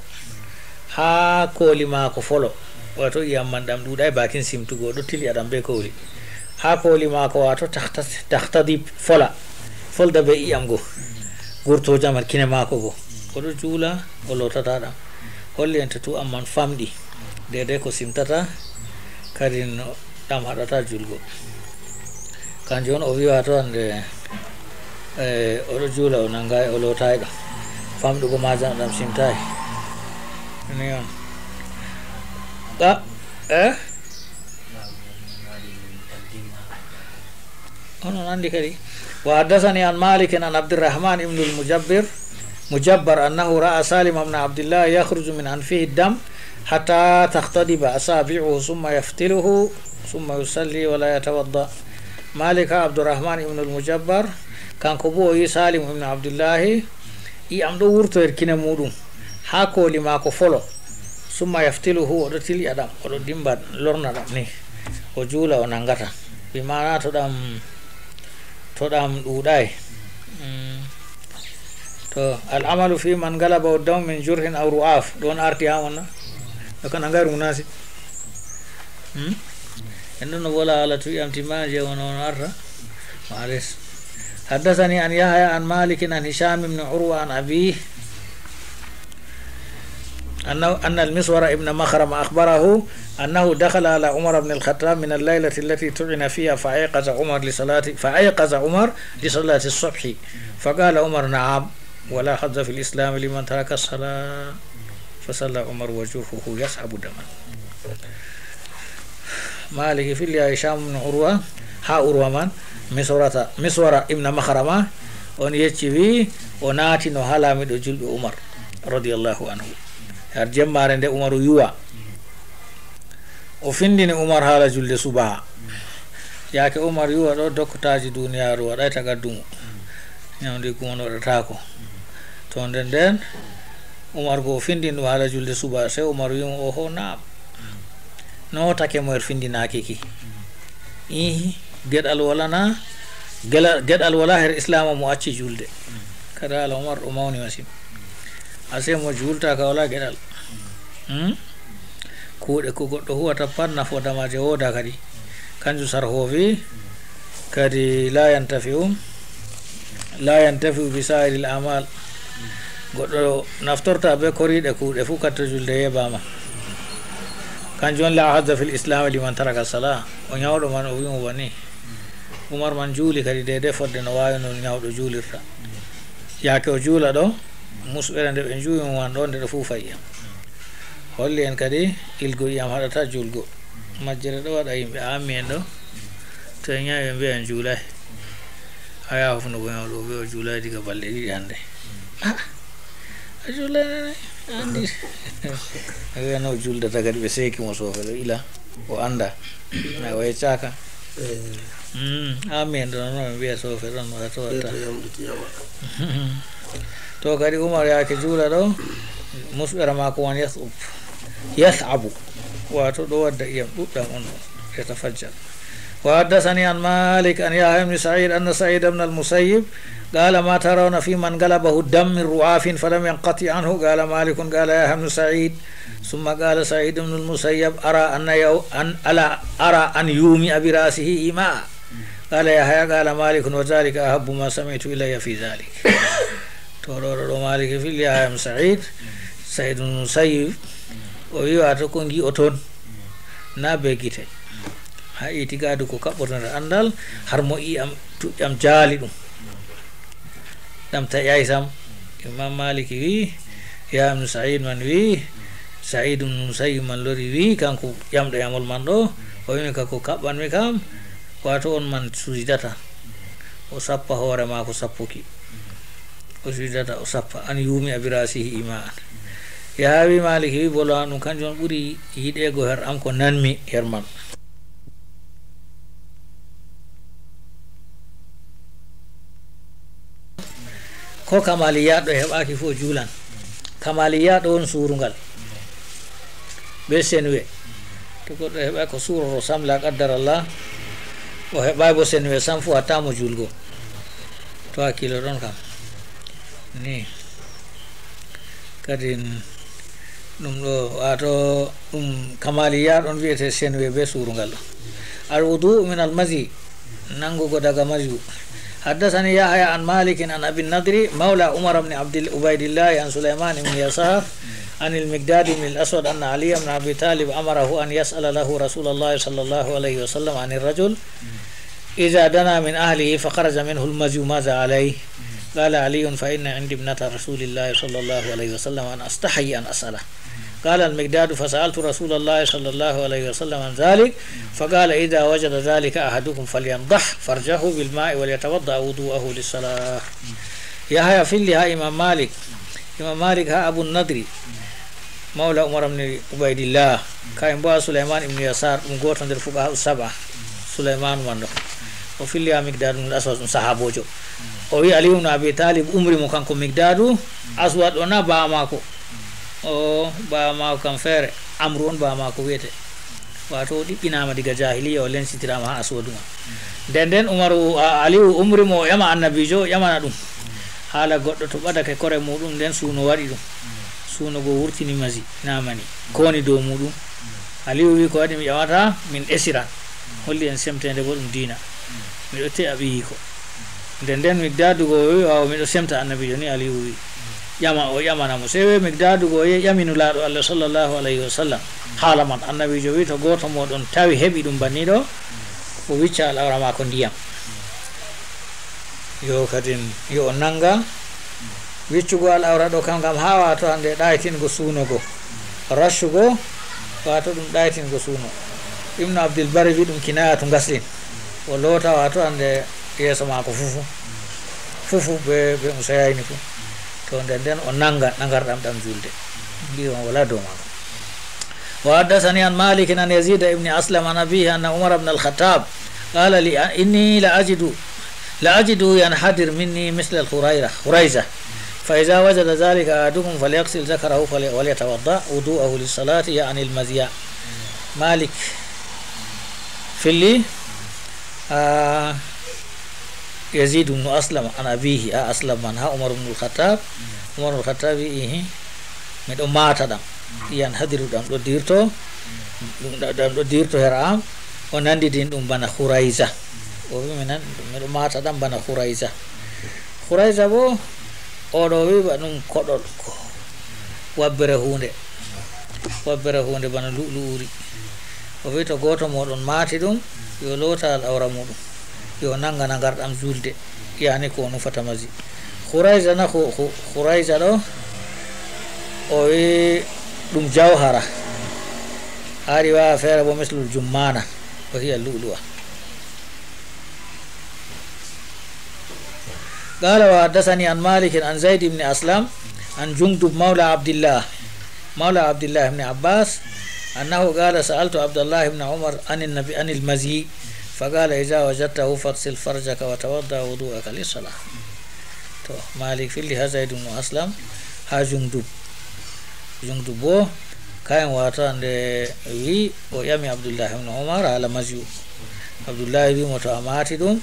Ha koli maako folo, wato iyam man ɗam ɗuɗai bakin simtugo, o ɗo tili adam be koli. Ha koli maako wato tahta-, tahtadib fola, folda be iyam go. Gurto jamal kine maako go. O ɗo juula, o lotata ɗam. Holli en to tu amman famɗi. Dede ko simtata, kadin ɗam haɗata julgo. Kanjum on o wiwa to hande, eh, oɗo juula, o nangayi, o lootayi ɗam. Famɗugo majam ɗam simtayi. Ni on. Ɗa, eh? Onon andi kadi. وحدثني عن مالك عن عبد الرحمن بن المجبر، مجبر، أنه رأى سالم بن عبد الله يخرج من أنفه الدم حتى تختضب أصابعه ثم يفتله ثم يصلي ولا يتوضأ. Malik ha Abdurrahman ibn al-Mujabbar, kanko bo o yi Salim ibn Abdullahi, iyam ɗo wurto her kine muɗum, haa kooli maako folo. Summa yaftiluhu, o ɗo tilƴa ɗam, o ɗo dimmba, lorna ɗam ni. O juula, o nanngata. Bi maana to ɗam, to ɗam ɗuuɗaay. Mm. To, al amalu fi man galaba damu min jurhin aw ru'af. Ɗon arti haa on na? Ɗo kana ngayru munasib. Hmm? En ɗon no wola haala tu yam timmaani je on, on arta. Malis. حدثني عن يحيى عن مالك عن هشام بن عروة عن أبيه أنه، أن المسور ابن مخرم أخبره أنه دخل على عمر بن الخطاب من الليلة التي طعن فيها فأيقظ عمر لصلاة، فأيقظ عمر لصلاة الصبح. فقال عمر: نعم، ولا حظ في الإسلام لمن ترك الصلاة. فصلى عمر وجرحه يسحب دما. Malik filli Hisham ibn Urwa, haa Urwa man, Miswara, Miswara ibn Makhrama, on yecci wi, o naati no haa laamiiɗo juulɓe Umar, radiyallahu anhu. Har jemmaare nde Umaru yuwa. O findini Umar haala julde suba. Yaake Umar yuwa ɗo, doktaaji duniyaaru waɗay tagaddumo. Ñawdi kuma no waɗataako. To nden nden, Umar go o findini ɗum haala julde suba. Sey Umar wi mo, "Oho, naam." Nootake mo her findinaaki ki. Ihi, geɗal wala na, gela-, geɗal wala her Islaama mo acci julde. Kada haala Umar ɗo mawni masin. Ase mo juulta ka wala geɗal. Hmm? Kuuɗe ko goɗɗo huwata pat nafoda maaje wooda kadi. Kanjum sarhoofi kadi la yantafi'u, la yantafi'u bi sa'iril a'mal. Goɗɗo naftorta be koriiɗe kuuɗe fuu katto julde yebaama. Kanjum on la hazza fil islam liman taraka salah. O ñawɗo man o wi'i mo bani. Umar man juuli kadi deydey fodde no waawi no ñawɗo juulirta. Yaake o juula ɗo, musɓere nde ɓe njuwi mo man ɗo, nde ɗo fuu fayi am. Holli en kadi ilgo ƴiyam haɗata juulgo. Majjere ɗo waɗa yimɓe, ammi en ɗo. To en ñawi ɓe mbiya en juulay. A yaha hofnugo ñawɗo, o wiya o juulay diga balɗe ɗiɗi hannde. Ah, a juulay nane, a anndi. A wiya no o juuldata kadi, ɓe seeki mo soofe ɗo ila, o annda. Na o yeccaaka. Eh. Mm, ammi en ɗo noon, ɓe mbiya soofe ɗon, wato watta. Yeeto yamɗiti yama. To kadi Umar yaake juula ɗo, musɓere maako wan yas'ub. Yas'abu. Wato ɗo wadda ƴiyam ɗuɗɗam on, yatafajjar. وحدثني عن مالك عن يحيى بن سعيد أن سعيد بن المسيب قال: ما ترون في من غلبه الدم من رعاف فلم ينقطع عنه؟ قال مالك: قال يحيى بن سعيد: ثم قال سعيد بن المسيب: أرى أن يو-، أن، ألا أرى أن يومئ برأسه إيماء. قال يحيى: قال مالك: وذلك أحب ما سمعت إلي في ذلك. To ɗo, ɗo, ɗo Malik filli Yahya ibn Sa'id, Sa'id ibn Musayyib, o wi wato ko ngi'oton, na be gite. Ha itikadu ko kaɓɓoto nder andal, har mo iyam tuƴƴam jaali ɗum. Ɗam taƴay sam. Imam Malik wi, Yahya ibn Sa'id man wi, Sa'id ibn Musayyib man lori wi, kanko ƴamɗo ƴamol man ɗo, o wi mi ka ko kaɓɓanmi kam, wato on man sujidata. O sappa hoore maako sappuki. O sujidata, o sappa. An yumi'a bi ra'sihi ima'an. Yahya wi Malik wi bolo an ɗum kanjum on ɓuri yiɗeego her am ko nanmi her man. Ko kamaliyaat ɗo heɓaaki fof juulan. Kamaliyaat ɗo woni suurungal. Be senuwe. To goɗɗo heɓaaki ko suuroro sam, la qaddar Allah, o heɓaay bo senuwe sam fof, hatta mo juulgo. To hakkilo ɗon kam. Ni. Kadi ɗum ɗo, wato ɗum kamaliyaat on wiyete senuwe be suurungal. Al wudu min al mazi. Nanngugo daga maju. حدثني يحيى عن مالك عن أبي النضر مولى عمر بن عبد ال-، عبيد الله عن سليمان بن يسار عن المقداد بن الأسود أن علي بن أبي طالب أمره أن يسأل له رسول الله صلى الله عليه وسلم عن الرجل إذا دنا من أهله فخرج منه المذي ماذا عليه؟ قال علي: فإن عندي ابنة رسول الله صلى الله عليه وسلم أنا أستحي أن أسأله. قال المقداد: فسألت رسول الله صلى الله عليه وسلم عن ذلك، فقال: إذا وجد ذلك أحدكم فلينضح فرجه بالماء وليتوضأ وضوءه للصلاة. Yahaya filli ha Imam Malik. Imam Malik ha Abu Nadri, mawla Umar ibn Ubaydillah. Kayen bo ha Sulaiman ibn Yasar, ɗum goto nder fuqaha saba. Sulaiman man ɗo. O filli ha Miqdad ibn Aswad, ɗum sahabojo. O wi Ali ibn Abi Talib umri mo kanko Miqdadu Aswad o na baa mako. O baaba maako kam feere, Amru on baaba maako wiyete. Waato o ɗiɓɓinaama diga jaahiliya, o lensitiraama haa aswaduma. Nden nden Umaru, a, Aliyu umri mo o ƴama Annabiijo, o ƴamana ɗum. Haala goɗɗo to ɓadake kore muuɗum, nden suuno waɗi ɗum. Suuno go wurtini masi, namani. Ko woni dow muuɗum? Aliyu wi, "Ko waɗi mi ƴamata, min esiran." Holli en semteende bo ɗum diina. Miɗo te'a ɓiyiiko. Nden nden Migdaadu go o wi, "Ɓaawo miɗo semta Annabiijo," ni Aliyu wi. Ƴama, o ƴamana mo. Sey wi Migdaadu go o yehi ƴami Nulaaɗo Allah sallallahu alayhi wa sallam haala man. Annabiijo wi, "To gooto mooɗon tawi heɓi ɗum banni ɗo, o wicca al'awra maako ndiyam. Yo kadin, yo o nanga wiccugo al'awra ɗo kam ngam haa waato hande ɗaytingo suuno go. Rashugo, waato ɗum ɗaytingo suuno." Ibnu Abdul Barri wi ɗum kinayatu ngaslin. O loota waato hande yeeso maako fufu. Fufu be, be musayayni fu. To nden nden o nanga nangarɗam ɗam julde. Mbi on wala dow maako. وحدثني عن مالك عن يزيد بن أسلم عن أبيه أن عمر بن الخطاب قال لي: إني لأجد، لأجد ينحدر مني مثل الخريرة، خريزة، فإذا وجد ذلك أحدكم فليغسل ذكره فلي-، وليتوضأ وضوءه للصلاة، يعني المذي. Malik filli, ah, Yazid ibn Aslam an abihi, a Aslam man, ha Umar ibn al-Khattab. Umar ibn al-Khattab wi'i, "Miɗo maata ɗam, yan hadiru ɗam ɗo dirto, ɗum ɗa-, ɗam ɗo dirto her am, o nandidin ɗum bana Khurayza." O wi, "Mi nan-, miɗo maata ɗam bana Khurayza." Khurayza bo, o ɗo wi ba ɗum koɗol ko wabbere hunde, wabbere hunde bana lu'lu'uri. O wi, "To gooto moɗon maati ɗum, yo loota al'awra muɗum, yo nanga nangarɗam julde, yani ko o nufata masi." Khurayza na, Khu-, Khu-, Khurayza ɗo, o wi ɗum jawhara. Ha riwaya feere bo mislul jummana, o hiya lu'lu'a. قال: وحدثني عن مالك عن زيد بن أسلم عن جندب مولى عبد الله، مولى عبد الله بن عباس، أنه قال: سألت عبد الله بن عمر عن النبي، عن المذي، فقال: إذا وجدته فاغسل فرجك وتوضأ وضوءك للصلاة. To, Malik filli ha Zaid ibn Aslam, ha Jundub. Jundub bo, kayen wato hande wi, o ƴami Abdullahi ibn Umar hala masiyu. Abdullahi wi mo, "To a maati ɗum,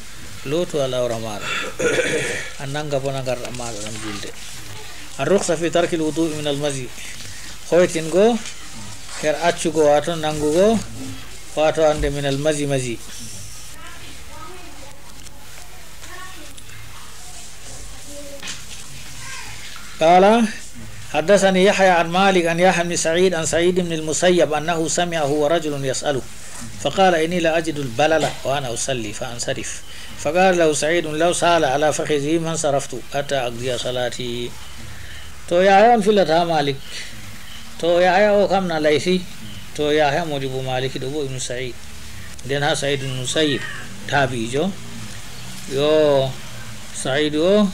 lootu al'awra maaɗa. A nanga bo nangarɗam maaɗa ɗam julde." الرخصة في ترك الوضوء من المذي. Hoytingo her accugo wato nangugo wato hande من المذي، مذي. قال: حدثني يحيى عن مالك عن يحيى بن سعيد عن سعيد بن المسيب أنه سمعه ورجل يسأله فقال: إني لأجد البلل وأنا أصلي فأنصرف، فقال له سعيد: لو سال على فخذي ما انصرفت حتى أقضي صلاتي. To Yahya on fillata ha Malik. To Yahya o kam na Laysi. To Yahya modibo Maliki ɗo bo Ibnu Sa'id. Nden ha Sa'id ibn Musayyib, tabi'ijo. Yo Sa'id o,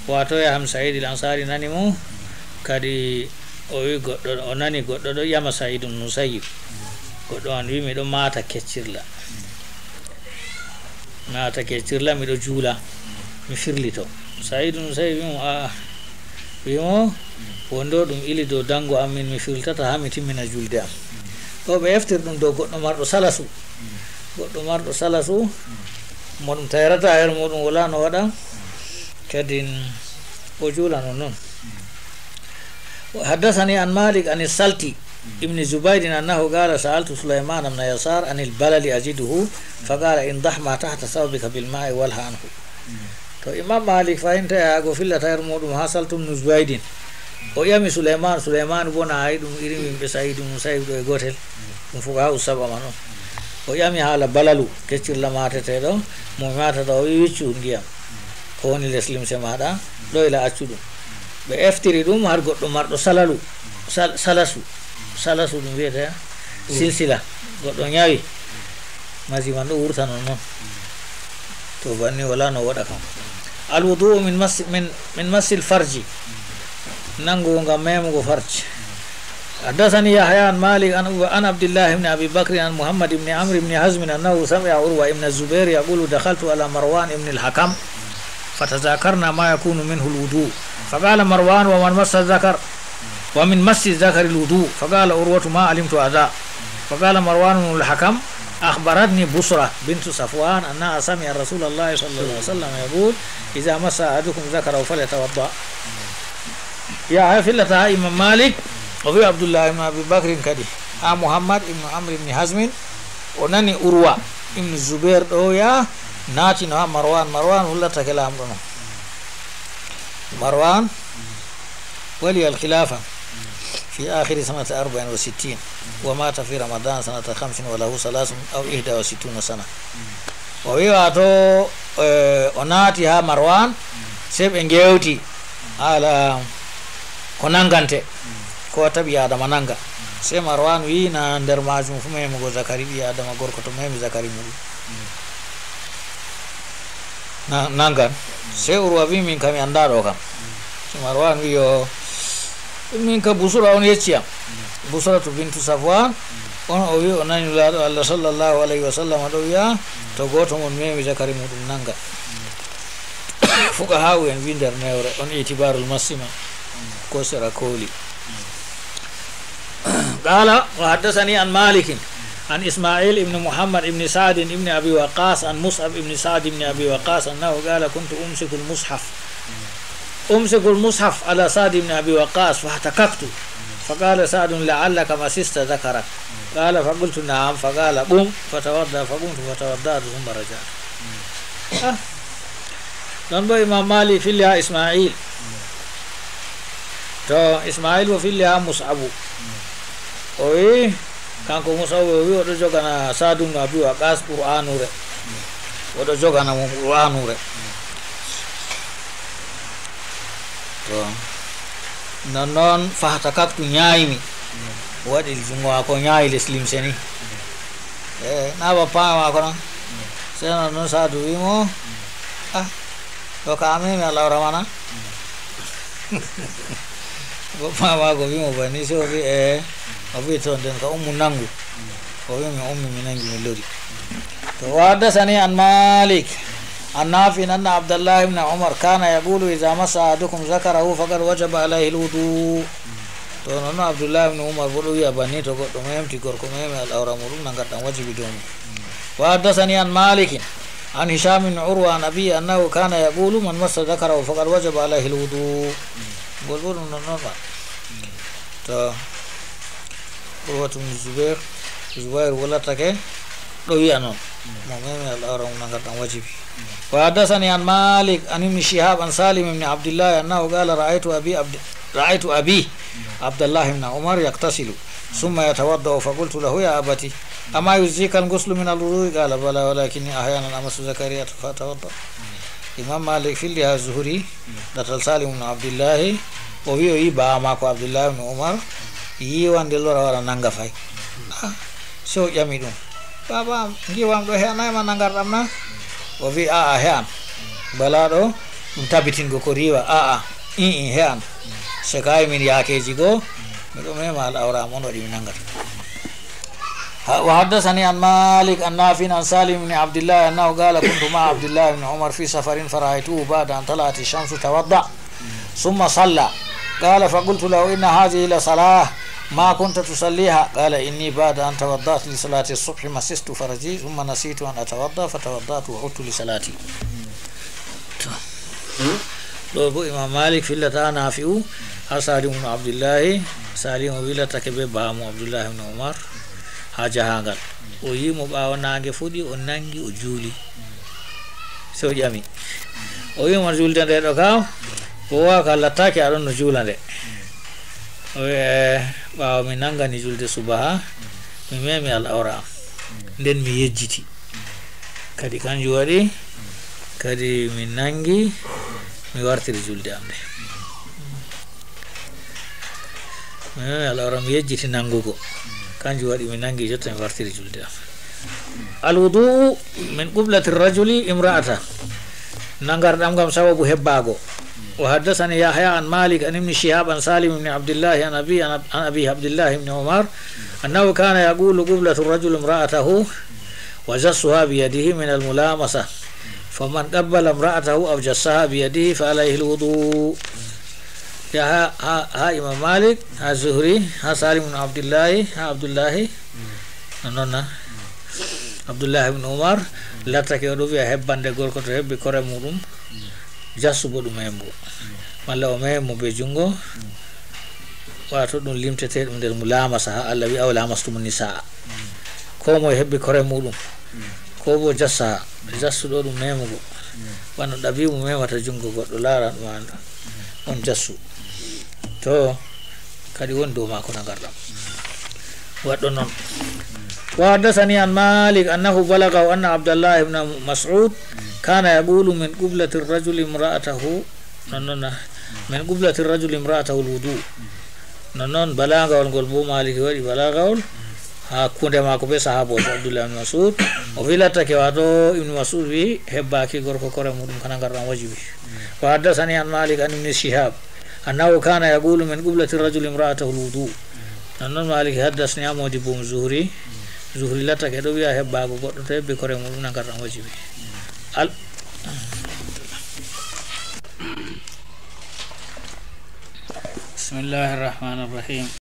wato Yahya ibn Sa'id al-Ansari nani mo, kadi o wi goɗɗo, o nani goɗɗo ɗo ƴama Sa'id ibn Musayyib. Goɗɗo on wi, "Miɗo maata keccirla. Maata keccirla, miɗo juula. Mi firlito." Sa'id ibn Musayyib wi mo, "A'a." Wi mo, "Won ɗo ɗum ili dow dango am, min mi firlitata haa mi timmina julde am." Ɗo ɓe eftir ɗum dow goɗɗo marɗo salasu. Goɗɗo marɗo salasu, mo ɗum tayrata her muɗum wala no waɗa, kadin o juula non non. وحدثني عن مالك عن السلت ابن زبيد أنه قال: سألت سليمان بن يسار عن البلل أجده، فقال: انضح ما تحت ثوبك بالماء والح عنه. To Imam Malik fahinta e haa go fillata her muɗum haa Saltum nu Zubaydin. O ƴami Suleyman, Suleyman bo na ay ɗum irin yimɓe Sa'idu Musayib ɗo e gotel. Ɗum fuqaha u saba man on. O ƴami haala balalu, keccirla maateteeɗo, mo mi maatata o wi wiccu ndiyam. Ko woni les limse maaɗa? Ɗo ila accu ɗum. Ɓe eftiri ɗum har goɗɗo marɗo salalu, sal-, salasu. Salasu ɗum wiyete silsila. Goɗɗo ñawi. Masi man ɗo wurta non non. To banni wala no waɗa kam. الوضوء من مس، من، من مس الفرج. Nangugo ngam memugo farj. حدثني يحيى عن مالك عن، عن عبد الله بن أبي بكر عن محمد بن عمرو بن حزم أنه سمع عروة بن الزبير يقول: دخلت على مروان بن الحكم فتذاكرنا ما يكون منه الوضوء، فقال مروان: ومن مس الذكر؟ ومن مس الذكر الوضوء، فقال عروة: ما علمت هذا. فقال مروان بن الحكم: أخبرتني بصرة بنت صفوان أنها سمعت رسول الله صلى الله عليه وسلم يقول: إذا مس أحدكم ذكره فليتوضأ. Yahaya fillata haa Imam Malik, o wi'i Abdullah ibn Abi Bakrin kadi, haa Muhammad ibn Amr ibn Hazmin, o nani Urwa ibn Zubair ɗo ya naatino haa Marwan. Marwan hullata ke laamɗo non. Marwan ولي الخلافة في آخر سنة أربع وستين، ومات في رمضان سنة خمس وله ثلاث أو إحدى وستون سنة. O wi'i waato, eh, o naati haa Marwan, sey ɓe ngeewti haala ko nanngante, ko tawi Adama nannga. Sey Marwan wi'i na nder maajum fuu meemugo zakari ɓii Adama gorko to meemi zakari muuɗum. Na-, nanngan. Sey Urwa wi'i, "Min kam mi anndaa ɗo kam." Sey Marwan wi'i, "Yo, min ka Busra on yecci am." Busratu bintu Safwan, on o wi'i o nani Nulaaɗo Allah sallallahu alayhi wa sallam ɗo wi'a, "To gooto mon meemi zakari muuɗum nannga." Fuqaha'u en wi'i nder newre, on itibarul masima, ko sera kooli. قال: وحدثني عن مالك عن إسماعيل بن محمد بن سعد بن أبي وقاص عن مصعب بن سعد بن أبي وقاص أنه قال: كنت أمسك المصحف، أمسك المصحف على سعد بن أبي وقاص فاحتككت، فقال سعد: لعلك مسست ذكرك. قال: فقلت: نعم. فقال: قم فتوضأ. فقمت فتوضأت ثم رجعت. Ah. Non bo Imam Malik filli haa Ismail. To Ismail bo filli haa Mus'abu. O wi, kanko Mus'abu o wi o ɗo jogana Sa'd ibn Abi Waqqas Qur'anure. O ɗo jogana mo Qur'anure. To. Non non fahtakaktu, ñaayimi. O waɗi junngo maako, ñaayi les limse ni. Eh, na bappa maako non. Sey non non Sa'du wi mo, "Ah, ɗo ka a meemi al'awra mana?" Bappa maako wi mo banni, sey o wi, "Eh." O wi, "To nden ka ummu nanngu." O wi, "Mi ummi, mi nanngi, mi lori." To, wa haddathani an Malik, an Nafi' anna Abdallah ibn Umar kana yaqulu, "Idha massa ahadukum dhakarahu faqad wajaba alayhi al-wudu." To, non non Abdullah ibn Umar bo ɗo wi'a banni, to goɗɗo meemti gorko meemi al'awra muuɗum, nangarɗam wajibi dow mum. Wa haddathani an Malikin, an Hisham ibn Urwa, an abihi annahu kana yaqulu, "Man massa dhakarahu faqad wajaba alayhi al-wudu." Ngol bo ɗum non non ba. To, Urwatu ibn Zubair, Zubair wulata ke, ɗo wi'a non. Mo meemi al'awra mum nangarɗam wajibi. Wa haddathani an Malik, an ibn Shihab, an Salim ibn Abdillah, annahu qala, "Ra'aytu abi Abd-, ra'aytu abi Abdallah ibn Umar yaghtasilu, thumma yatawadda'u, fa qultu lahu, ya abati, ama yujzika al-ghuslu min al-wudu'i?" Qala, "Bala, walakinni ahyanan amassu dhakari fa atawadda." Imam Malik filli ha Zuhri, ɗatal Salim ibn Abdillahi, o wi o yi baba mako Abdullah ibn Umar, yiwande lora wara nanga fay. Ah, so o ƴami ɗum, "Baba am, ngiwam ɗo he'anay ma nangarɗam na?" O wi, "A'a, he'an." Balaɗo ɗum tabitingo ko riwa, "A'a, i, i, he'an." Se kayi min yakeji go, miɗo mema al'awra am on waɗi mi nangata. Ha, wa haddathani an Malik an Nafi' an Salim ibn Abdillah annahu qala, "Kuntu ma'a Abdillah ibn Umar fi safarin fara'aytuhu ba'da an tala'ati shamsu tawadda, thumma salla." Qala, fa qultu lahu, "Inna hadhihi la salah ma kunta tusalliha." Qala, "Inni ba'da an tawadda'tu li salati subhi masistu faraji, thumma nasitu an atawadda, fa tawadda'tu wa udtu li salati." To. Ɗo bo Imam Malik fillata Nafi'u ha Salim ibn Abdillahi, Salim o wilatake be baamu Abdullahi ibn Umar ha jahangal. O yi mo ɓawo nange fuɗi, o nangi, o juuli. Se o ƴami. O wi mo, "Julde nde ɗo kam, ko wowaka lattake, aɗon no juula nde." O wi, "Eh, ɓawo mi nangani julde subaha, mi memi al'awra am. Nden mi yejjiti." Kadi kanjum waɗi, kadi mi nangi, mi wartiri julde am nde. Mi memi al'awra, mi yejjiti nangugo. Kanjum waɗi mi nangi, jotta mi wartiri julde am. Al-wudu'u min qiblati rajuli imra'ata. Nangarɗam ngam sababu hebbaago. Wa haddathani Yahya an Malik an Ibn Shihab an Salim ibn Abdillah an abi, an ab-, an abi Abdillah ibn Umar annahu kana yaqulu, "Qiblatu rajuli imra'atahu wa jassuha bi yadihi min al-mulamasa. Faman qabbala imra'atahu aw jassaha bi yadihi fa alayhi al-wudu." Ya ha, ha, ha Imam Malik, ha Zuhri, ha Salim ibn Abdullahi, ha Abdullahi. Non non na. Abdullahi ibn Umar, lattake o ɗo wiya hebbande gorko to hebbi kore muɗum, jassu bo ɗum membo. Malla o memmo be jungo, wato ɗum limtete ɗum nder mu lamasa, ha Allah wi aw lamastumu nisaa. Ko mo hebbi kore muɗum, ko bo jassa, jassu ɗo ɗum memugo. Wano ɗabi'u mu memata jungo goɗɗo, lara ɗum an on jassu. To, kadi woni dow mako na garɗam. Waɗɗo non. Wa haddathani an Malik annahu balaghahu anna Abdallah ibn Mas'ud kana yaqulu min qiblati ar-rajuli imra'atahu. Non non na. Min qiblati ar-rajuli imra'atahu al-wudu. Non non balagawol ngol bo Maliki waɗi balagawol. Ha kunde mako be sahabo Abdullah ibn Mas'ud. O wi lattake wato ibn Mas'ud wi hebbaki gorko kore muɗum kana garɗam wajibi. Wa haddathani an Malik an ibn Shihab annahu kana yaqulu min qiblati ar-rajuli imra'atahu al-wudu. Non non Malik haddasni amodi bum Zuhri. Zuhri lattake ɗo wiya hebbago goɗɗo to hebbi kore muɗum na garɗam wajibi. Al. بسم الله الرحمن الرحيم.